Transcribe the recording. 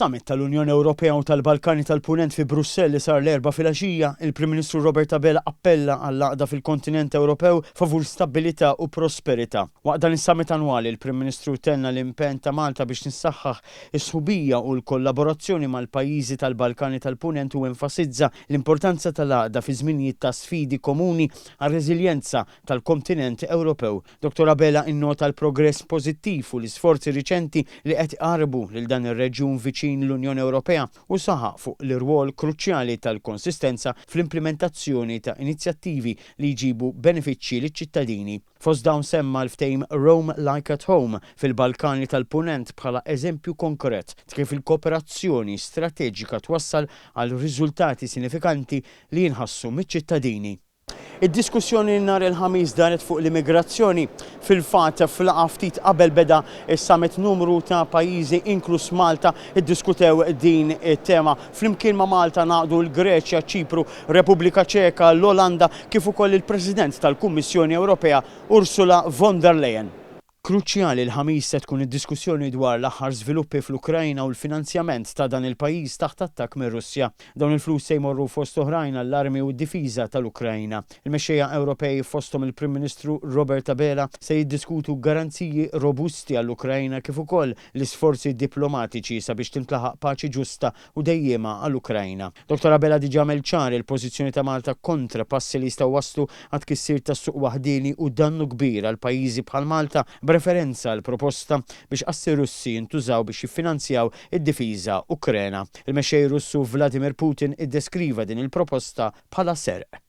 Fis-Summit tal-Unjoni Ewropea u tal-Balkani tal-Punent fi Brussell li sar l-Erbgħa filgħaxija, il-Prim Ministru Robert Abela appella għall-għaqda fil-kontinent Ewropew favur stabbilità u prosperità. Waqt dan is-summit annwali, il-Prim Ministru tenna l-impenn ta' Malta biex tissaħħaħ is-sħubija u l-kollaborazzjoni mal-pajjiżi tal-Balkani tal-Punent u enfasizza l-importanza tal-għaqda fi żminijiet ta' sfidi komuni għar-reżiljenza tal-kontinent Ewropew. Dottor Abela innota l-progress pożittiv u l-isforzi riċenti li qed iqarrbu lil dan ir-reġjun viċin l-Unjoni Ewropea u saħaq fuq l-irwol kruċjali tal-konsistenza fl-implimentazzjoni ta' inizjattivi li jġibu benefiċċji liċ-ċittadini. Fost dawn semma l-ftehim Roam Like at Home fil-Balkani tal-Punent bħala eżempju konkret ta' kif il-kooperazzjoni strateġika twassal għal riżultati sinifikanti li jinħassu miċ-ċittadini. Id-diskussjoni nhar il-Ħamis daret fuq l-immigrazzjoni. Fil-fatt, f'laqgħa ftit qabel beda s-summit numru ta' pajjiżi inkluż Malta iddiskutew din it-tema. Flimkien ma' Malta ngħaqdu l-Greċja, Ċipru, Repubblika Ċeka, l-Olanda kif ukoll il-President tal-Kummissjoni Ewropea Ursula von der Leyen. Kruċjali l-Ħamis se tkun id-diskussjoni dwar l-aħħar żviluppi fl-Ukrajna u l-finanzjament ta' dan il-pajjiż taħt attakk mir-Russja. Dawn il-flus se jmorru fost oħrajn għall-armi u d-difiża tal-Ukrajna. Il-mexxejja Ewropej fosthom il-Prim Ministru Robert Abela se jiddiskutu garanziji robusti għall-Ukrajna kif ukoll l-isforzi diplomatiċi sabiex tintlaħaq paċi ġusta u dejjiema għall-Ukrajna. Dottor Abela diġà għamel ċar il-pożizzjoni ta' Malta kontra passi li jistgħu jwasslu għat-tkissir tas-suq waħdieni u dannu kbir għal pajjiżi bħal Malta b'referenza għall-proposta biex assi Russi jintużaw biex jiffinanzjaw id-difiża Ukrena. Il-Mexxej Russu Vladimir Putin iddeskriva din il-proposta bħala serq.